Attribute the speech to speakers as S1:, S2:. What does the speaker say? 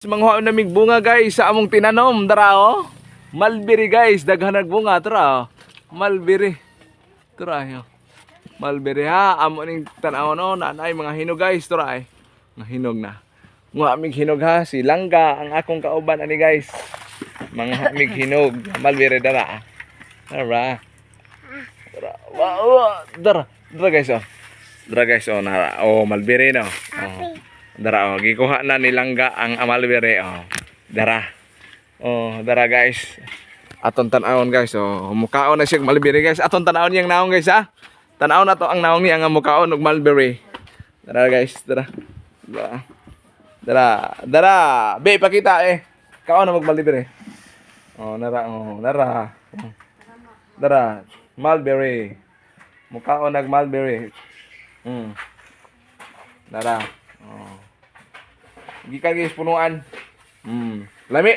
S1: Manguha namig bunga, guys, sa among tinanom dara oh. Mulberry, guys, daghan nag bunga tara oh. Mulberry. Tara ayo. Mulberry ha, amo ning tan-aw no, nanay mga hinog, guys, tara ay. Mga hinog na. Nguha mig hinog ha, si Langga ang akong kauban ani, guys. Mga mig hinog, mulberry dara. Tara. Tara. Wa wa dara. Dara, guys, oh. Dara, guys, oh, nara. Oh, mulberry no. Oh. Dara oh, gikuha na ni Langga ang mulberry oh. Dara. Oh, dara, guys. Aton tan-awon, guys, oh. Mukaon na siya og mulberry, guys. Aton tan-awon niyang naong, guys, ha. Tan-awon na to ang naong niya nga mukaon og mulberry. Dara, guys, dara. Dara. Dara, dara. Be, pakita eh. Kaon na mag mulberry. Oh, nara, oh, nara. Oh. Dara, mulberry. Mukaon nag mulberry. Dara. Oh. Gikan, guys, punuan. Lami.